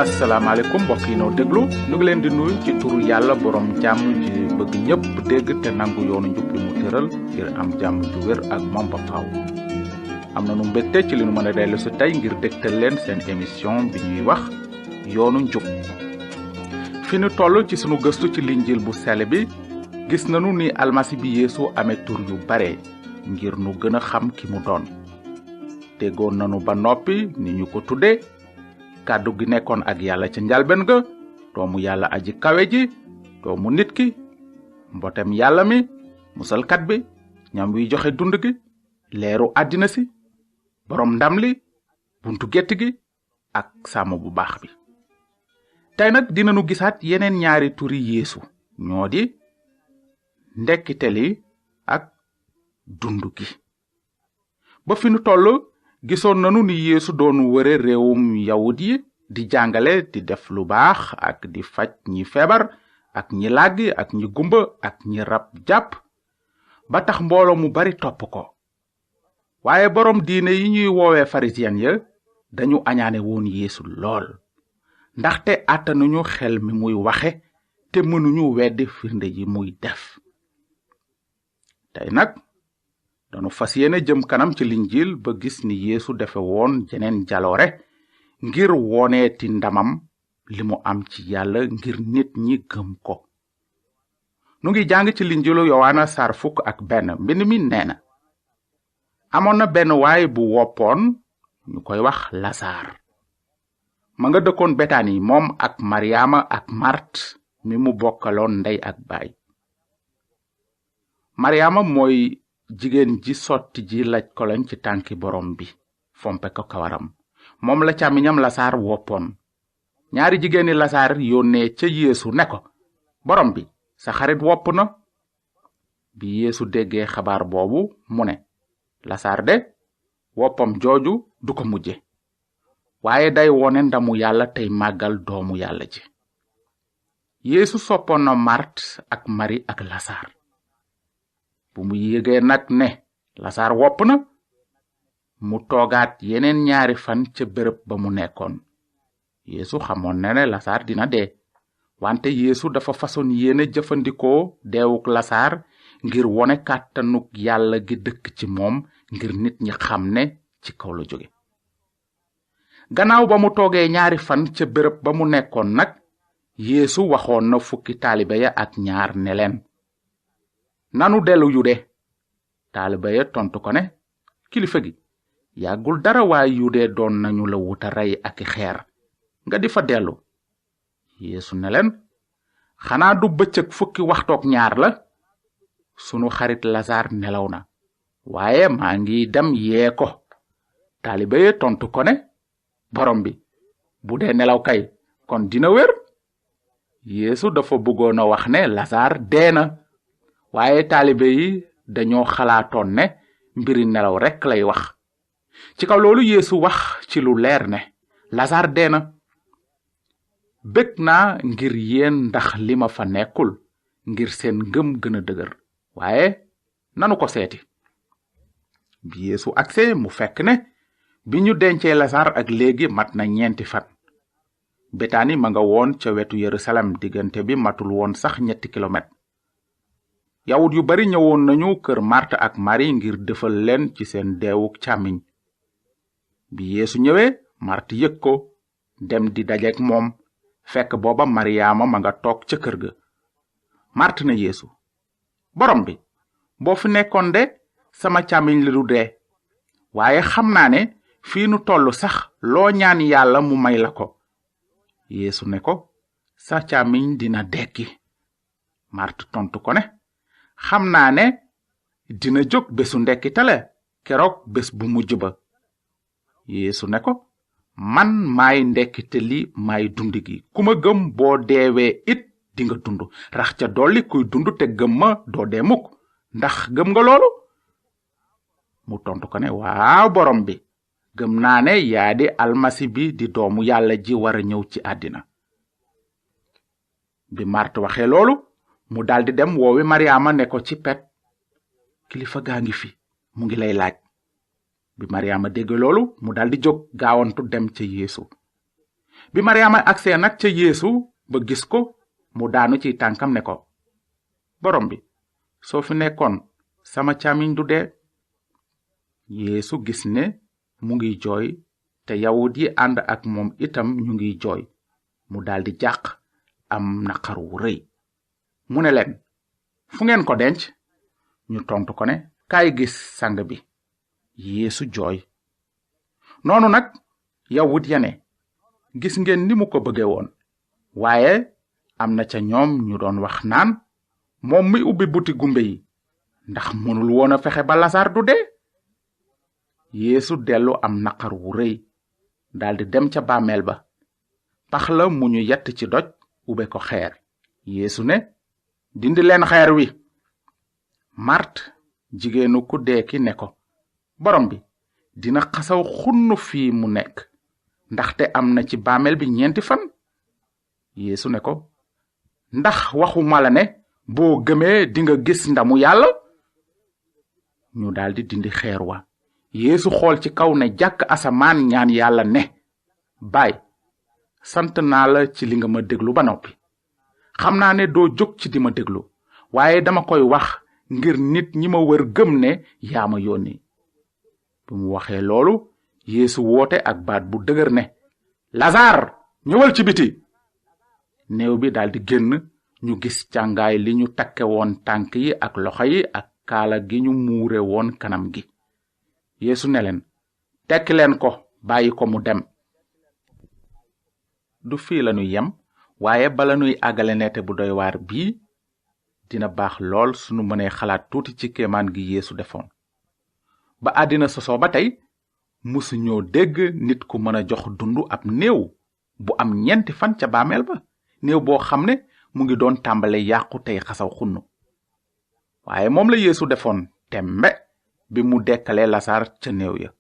asalaamaaleykum mbokk yi noo déglu ñu ngi leen di nuyu ci turu yàlla borom jàmm ji bëgg ñëpp dégg te nangu yoonu njub bi mu tëral ngir am jàmm ju wér ak moom ba faaw. am na nu mbégte ci li nu mën a dellu si tey ngir dégtal leen seen émission bi ñuy wax yoonu njub. fi nu toll ci sunu gëstu ci linjil bu sell bi gis nanu ni almasi bi yeesu amee tur yu bare ngir nu gën a xam ki mu doon. déggoon nanu ba noppi ni ñu ko tudde kàddu gi nekkoon ak yàlla ca njalben ga, doomu yàlla aji kawe ji, doomu nit ki, mbotem yàlla mi, musalkat bi, ñam wi joxe dund gi, leeru àddina si, borom ndam li, buntu gett gi ak sàmm bu baax bi. tey nag dinanu gisaat yeneen ñaari turi yeesu ñoo di ndekkite li ak dund gi. ba fi nu toll gisoon nanu ni yeesu doon wëre réewum yawut yi di jàngale, di def lu baax ak di faj ñi feebar ak ñi làggi ak ñi gumba ak ñi rab jàpp ba tax mbooloo mu bari topp ko. waaye borom diine yi ñuy woowee farisiyen ya dañu añaane woon yeesu lool, ndaxte àttanuñu xel mi muy waxe te mënuñu weddi firnde yi muy def. tey nag danu fas yéene jëm kanam ci linjil ba gis ni yeesu defe woon jeneen jaloore ngir woneeti ndamam li mu am ci yàlla ngir nit ñi gëm ko. nu ngi jàng ci linjilu yowaana saar 11 mbind mi nee na, amoon na benn waay bu woppoon ñu koy wax lasaar. ma nga dëkkoon betani moom ak maryaama ak mart mi mu bokkaloon ndey ak baay. maryaama mooy jigéen ji sotti ji laj koloñ ci tànki borom bi fompe ko kawaram, moom la càmmiñam lasaar woppoon. ñaari jigéeni lasaar yónnee ca yeesu ne ko, borom bi sa xarit wopp na. bi yeesu déggee xabaar boobu mu ne, lasaar de woppam jooju du ko mujje, waaye day wone ndamu yàlla tey màggal doomu yàlla ji. yeesu soppoon na mart ak mari ak lasaar. bu mu yégee nag ne lasaar wopp na, mu toogaat yeneen ñaari fan ca béréb ba mu nekkoon. yeesu xamoon na ne lasaar dina dee, wante yeesu dafa façon yéene jëfandikoo deewuk lasaar ngir wone kàttanuk yàlla gi dëkk ci moom, ngir nit ñi xam ne ci kaw la jóge. gannaaw ba mu toogee ñaari fan ca béréb ba mu nekkoon nag, yeesu waxoon na fukki taalibe ya ak ñaar ne leen, nanu dellu yude. taalibe ya tontu ko ne, kilifa gi yàggul dara waaye yude doon nañu la wuta rey ak xeer nga di fa dellu. yeesu ne leen, xanaa du bëccëg fukki waxtook ñaar la? sunu xarit lasaar nelaw na, waaye maa ngi dem yee ko. taalibe ya tontu ko ne, borom bi bu dee nelaw kay kon dina wér. yeesu dafa bëggoon a wax ne lasaar dee na, waaye taalibe yi dañoo xalaatoon ne mbiri nelaw rekk lay wax. ci kaw loolu yeesu wax ci lu leer ne lasaar dee na. bég naa ngir yéen ndax li ma fa nekkul, ngir seen ngëm gën a dëgër, waaye nanu ko seeti. bi yeesu agse mu fekk ne bi ñu dencee lasaar ak léegi mat na 4 fan. betani ma nga woon ca wetu yerusalem, diggante bi matul woon sax 3 kilomètre. yawut yu bari ñëwoon nañu kër mart ak mari ngir defal leen ci seen deewuk càmmiñ. bi yeesu ñëwee, mart yëg ko, dem di dajeek moom, fekk booba maryaama ma nga toog ca kër ga. mart na yeesu, borom bi boo fi nekkoon de sama càmmiñ li du dee, waaye xam naa ne fii nu tollu sax loo ñaan yàlla mu may la ko. yeesu ne ko, sa càmmiñ dina dekki. mart tontu ko ne, xam naa ne dina jóg bésu ndekkitale, keroog bés bu mujj ba. yeesu ne ko, man maay ndekkite li maay dund gi, ku ma gëm boo deewee it dinga dund, rax ca dolli kuy dund te gëm ma doo dee mukk. ndax gëm nga loolu? mu tontu ko ne, waaw borom bi, gëm naa ne yaa di almasi bi di doomu yàlla ji wara ñëw ci àddina. bi mart waxee loolu, mu daldi dem woowi maryaama ne ko ci pet, kilifa gaa ngi fi, mu ngi lay laaj. bi maryaama dégg loolu, mu daldi jóg gaawantu dem ca yeesu. bi Mariama agsee nag ca Yeesu ba gis ko mu daanu ci tànkam ne ko borom bi soo fi nekkoon sama càmmiñ du dee. Yeesu gis ne mu ngi jooy te yawut yi ànd ak moom itam ñu ngi jooy mu daldi jàq am naqar wu rëy. mu ne leen fu ngeen ko denc? ñu tontu ko ne kaay gis sang bi. Yeesu jooy. noonu nag yawut ya ne gis ngeen ni mu ko bëgge woon, waaye am na ca ñoom ñu doon wax naan moom mi ubbi buti gumbe yi ndax mënul woon a fexe ba Lasaar du dee. Yeesu dellu am naqar wu rëy daldi dem ca bàmmeel ba. pax la mu ñu yett ci doj ube ko xeer. Yeesu ne dindi leen xeer wi. Màrt jigéenu ku dee ki ne ko borom bi dina xasaw xunn fii mu nekk ndaxte am na ci bàmmeel bi 4 fan. Yeesu ne ko ndax waxuma la ne boo gëmee dinga gis ndamu yàlla. ñu daldi dindi xeer wa. Yeesu xool ci kaw ne jàkk asamaan ñaan yàlla ne baay sant naa la ci li nga ma déglu ba noppi. xam naa ne doo jóg ci di ma déglu, waaye dama koy wax ngir nit ñi ma wër gëm ne yaa ma yónni. bi mu waxee loolu Yeesu woote ak baat bu dëgër ne Lasaar ñëwal ci biti. néew bi daldi génn. ñu gis càngaay li ñu takke woon tànk yi ak loxo yi ak kaala gi ñu muure woon kanam gi. Yeesu ne leen tekki leen ko bàyyi ko mu dem. du fii lañuy yem, waaye bala nuy àggale neete bu doy waar bii dina baax lool sunu mënee xalaat tuuti ci kéemaan gi Yeesu defoon. ba àddina sosoo ba tey musu ñoo dégg nit ku mën a jox dund ab néew bu am 4 fan ca bàmmeel ba, néew boo xam ne mu ngi doon tàmbale yàqu tey xasaw xunnu. waaye moom la Yeesu defoon tembe bi mu dekkalee Lasaar ca néew ya.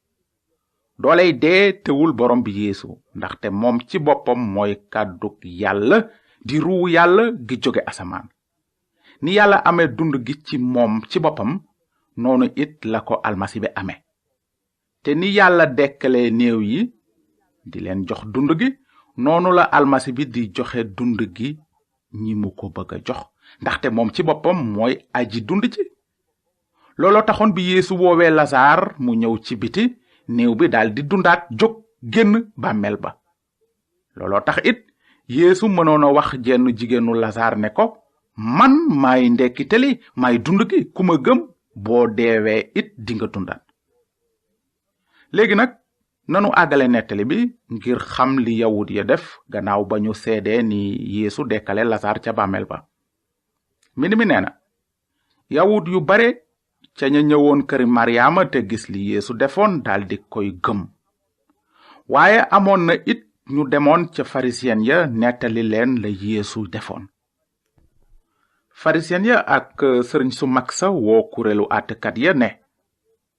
dooley dee teewul borom bi Yeesu, ndaxte moom ci boppam mooy kàddug yàlla di ruu yàlla gi jóge asamaan. ni yàlla amee dund gi ci moom ci boppam noonu it la ko almasi bi amee. te ni yàlla dekkalee néew yi di leen jox dund gi, noonu la almasi bi di joxe dund gi ñi mu ko bëgg a jox, ndaxte moom ci boppam mooy aji dund ci. looloo taxoon bi Yeesu woowee Lasaar mu ñëw ci biti, néew bi daldi dundaat jóg génn bàmmeel ba. looloo tax it Yeesu mënoon a wax jenn jigéenu Lasaar ne ko man maay ndekkite li maay dund gi, ku ma gëm boo deewee it dinga dundaat. léegi nag nanu àggale nettali bi ngir xam li yawut ya def gannaaw ba ñu seedee ni Yeesu dekkale Lasaar ca bàmmeel ba. mbind mi nee na yawut yu bare ca ña ñëwoon këri Maryaama te gis li Yeesu defoon daldi koy gëm. waaye amoon na it ñu demoon ca farisiyen ya nettali leen la Yeesu defoon. farisiyen ya ak sëriñ su mag sa woo kuréelu àttekat ya ne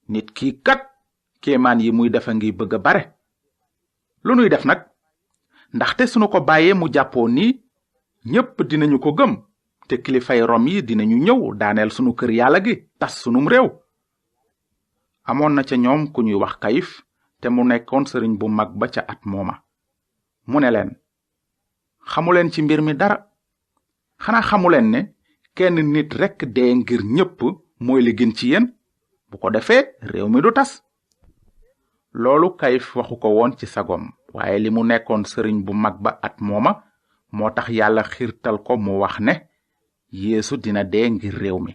nit kii kat kéemaan yi muy defa ngi bëgg a bare. lu nuy def nag? ndaxte sunu ko bàyyee mu jàppoo ni ñépp dinañu ko gëm, te kilifay Rom yi dinañu ñëw daaneel sunu kër yàlla gi tas sunum réew. amoon na ca ñoom ku ñuy wax Kayif te mu nekkoon sëriñ bu mag ba ca at mooma. mu ne leen xamuleen ci mbir mi dara. xanaa xamuleen ne kenn nit rekk dee ngir ñépp mooy li gën ci yéen, bu ko defee réew mi du tas. loolu Kayif waxu ko woon ci sagom, waaye li mu nekkoon sëriñ bu mag ba at mooma moo tax yàlla xiirtal ko mu wax ne Yeesu dina dee ngir réew mi.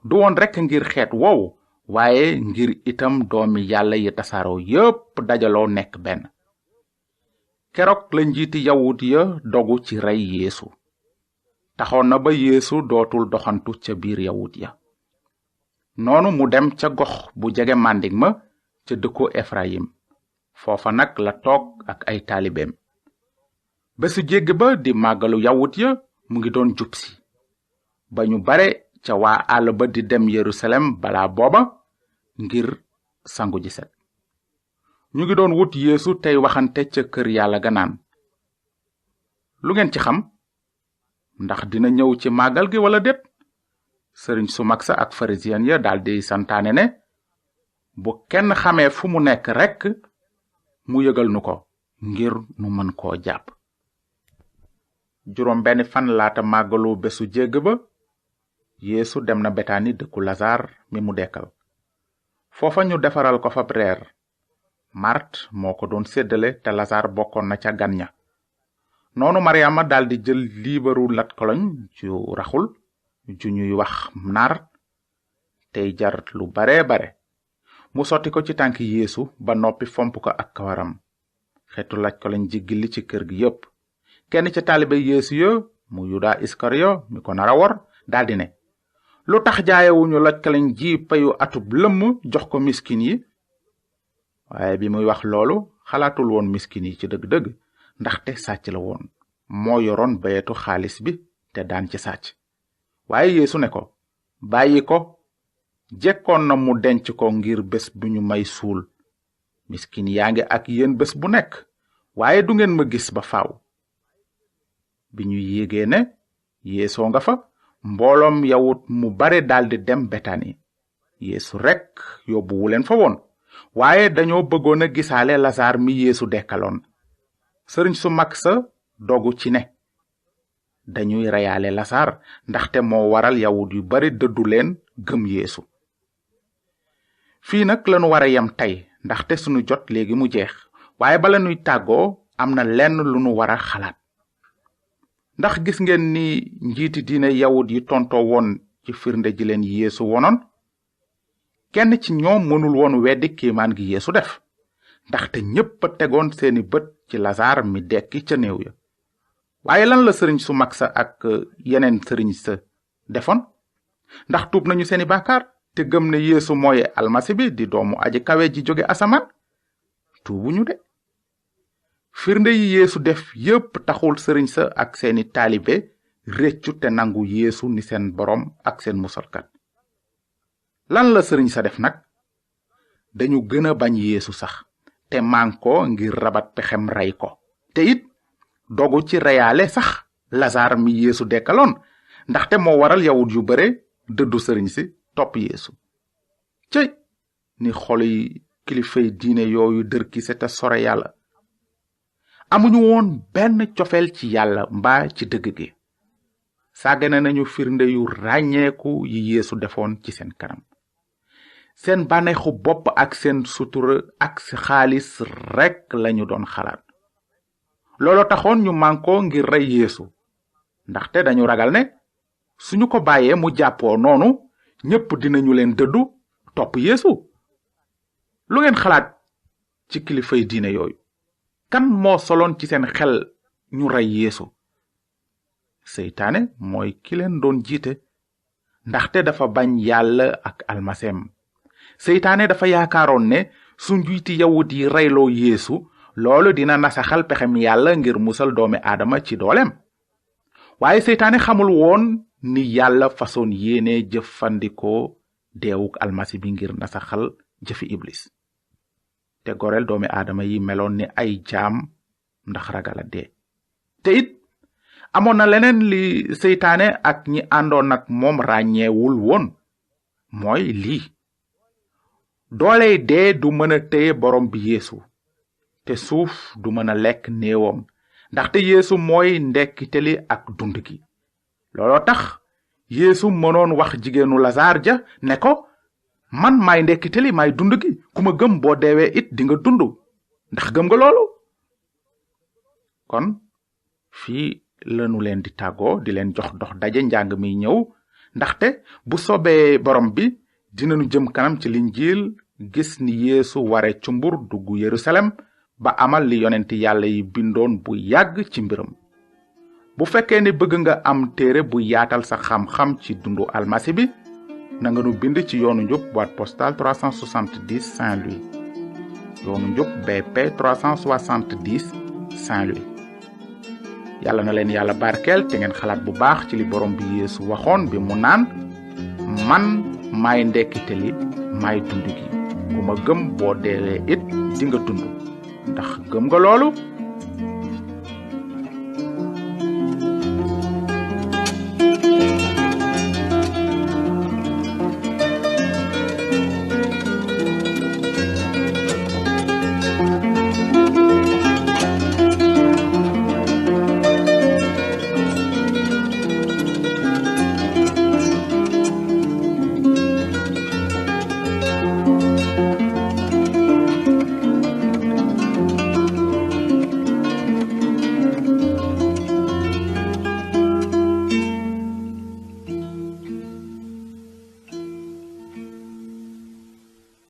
du woon rekk ngir xeet woowu, waaye ngir itam doomi yàlla yi tasaaroo yépp dajaloo nekk benn. keroog la njiiti yawut ya dogu ci rey Yeesu. taxoon na ba Yeesu dootul doxantu ca biir yawut ya. noonu mu dem ca gox bu jege màndig ma ca dëkku Efrayim. foofa nag la toog ak ay taalibeem. bésu jégg ba di màggalu yawut ya mu ngi doon jub si. ba ñu bare ca waa àll ba di dem Yerusalem balaa booba ngir sangu ji set. ñu ngi doon wut Yeesu tey waxante ca kër yàlla ga naan lu ngeen ci xam? ndax dina ñëw ci màggal gi wala déet? sëriñ su mag sa ak farisiyen ya daldi santaane ne bu kenn xamee fu mu nekk rekk mu yëgal nu ko ngir nu mën koo jàpp. juróom benn fan laata màggalu bésu jégg ba yeesu dem na betani dëkku lazar mi mu dekkal. foofa ñu defaral ko fab reer. mart moo ko doon séddale te lazar bokkoon na ca gan ña. noonu mariama daldi jël liibaru lat koloñ ju raxul ju ñuy wax nar tey jar lu bare mu sotti ko ci tànk yeesu ba noppi fomp ko ak kawaram. xeetu laj koloñ ji gilli ci kër gi yépp. kenn ca taalibe yeesu ya mu yuda iskariyo mi ko nara wor daldi ne, lu tax jaayewuñu laj koloñ ji payu atub lëmm jox ko miskin yi? waaye bi muy wax loolu xalaatul woon miskin yi ci dëgg-dëgg, ndaxte sàcc la woon. moo yoroon bayetu xaalis bi te daan ci sàcc. waaye yeesu ne ko, bàyyi ko, jekkoon na mu denc ko ngir bés bu ñu may suul. miskin yaa ngi ak yéen bés bu nekk, waaye du ngeen ma gis ba faaw. bi ñu yégee ne yeesoo nga fa, mbooloom yawut mu bare daldi dem betani. yeesu rekk yóbbuwu leen fa woon, waaye dañoo bëggoon a gisaale lasaar mi yeesu dekkaloon. sëriñ su mag sa dogu ci ne dañuy reyaale lasaar ndaxte moo waral yawut yu bare dëddu leen gëm yeesu. fii nag lanu wara yem tey ndaxte sunu jot léegi mu jeex, waaye bala nuy tàggoo am na lenn lu nu wara xalaat. ndax gis ngeen ni njiiti diine yawut yi tontoo woon ci firnde ji leen yeesu wonoon? kenn ci ñoom mënul woon weddi kéemaan gi yeesu def, ndaxte ñépp a tegoon seeni bët ci lasaar mi dekki ca néew ya. waaye lan la sëriñ su mag sa ak yeneen sëriñ sa defoon? ndax tuub nañu seeni bàkkaar te gëm ne yeesu mooy almasi bi di doomu aji kawe ji jóge asamaan? tuubuñu de. firnde yi yeesu def yépp taxul sëriñ sa ak seeni taalibe réccu te nangu yeesu ni seen boroom ak seen musalkat. lan la sëriñ sa def nag? dañu gën a bañ yeesu sax te man ko ngir rabat pexem rey ko, te it dogu ci reyaale sax lasaar mi yeesu dekkaloon, ndaxte moo waral yawut yu bare dëddu sëriñ si topp yeesu. cëy ni xoli kilifay diine yooyu dërkise te sore yàlla. amuñu woon benn cofeel ci yàlla mbaa ci dëgg gi. sàggane nañu firnde yu ràññeeku yi yeesu defoon ci seen kanam. seen bànneexu bopp ak seen sutura ak xaalis rekk lañu doon xalaat. looloo taxoon ñu mànkoo ngir rey yeesu, ndaxte dañu ragal ne suñu ko bàyyee mu jàppoo noonu ñépp dinañu leen dëddu topp yeesu. lu ngeen xalaat ci kilifay diine yooyu? kan moo soloon ci seen xel ñu rey yeesu? seytaane mooy ki leen doon jiite, ndaxte dafa bañ yàlla ak almaseem. seytaane dafa yaakaaroon ne su njiiti yawut yi reyloo yeesu, loolu dina nasaxal pexem yàlla ngir musal doomi aadama ci dooleem. waaye seytaane xamul woon ni yàlla façon yéene jëfandikoo deewuk almasi bi ngir nasaxal jëfi iblis te goreel doomi aadama yi meloon ni ay jaam ndax ragala dee. te it amoon na leneen li seytaane ak ñi àndoon ak moom ràññeewul woon, mooy lii: dooley dee du mën a téye borom bi yeesu, te suuf du mën a lekk néewam, ndaxte yeesu mooy ndekkiteli ak dund gi. looloo tax yeesu mënoon wax jigéenu lasaar ja ne ko, man maay ndekkiteli maay dund gi, ku ma gëm boo deewee it dinga dund. ndax gëm nga loolu? kon fii lanu leen di tàggoo di leen jox dox daje njàng mi ñëw, ndaxte bu soobee borom bi dinañu jëm kanam ci linjiil gis ni yeesu ware cumbur dugg yerusalem ba amal li yonenti yàlla yi bindoon bu yàgg ci mbiram. bu fekkee ne bëgg nga am téere bu yaatal sa xam-xam ci dundu almasi bi, na nga nu bind ci yoonu njub boîte postale 370 Saint-Louis. yoonu njub BP 370 Saint-Louis. yàlla na leen yàlla barkeel te ngeen xalaat bu baax ci li borom bi yeesu waxoon bi mu naan, man maay ndekkiteli maay dund gi, ku ma gëm boo deewee it dinga dund. ndax gëm nga loolu?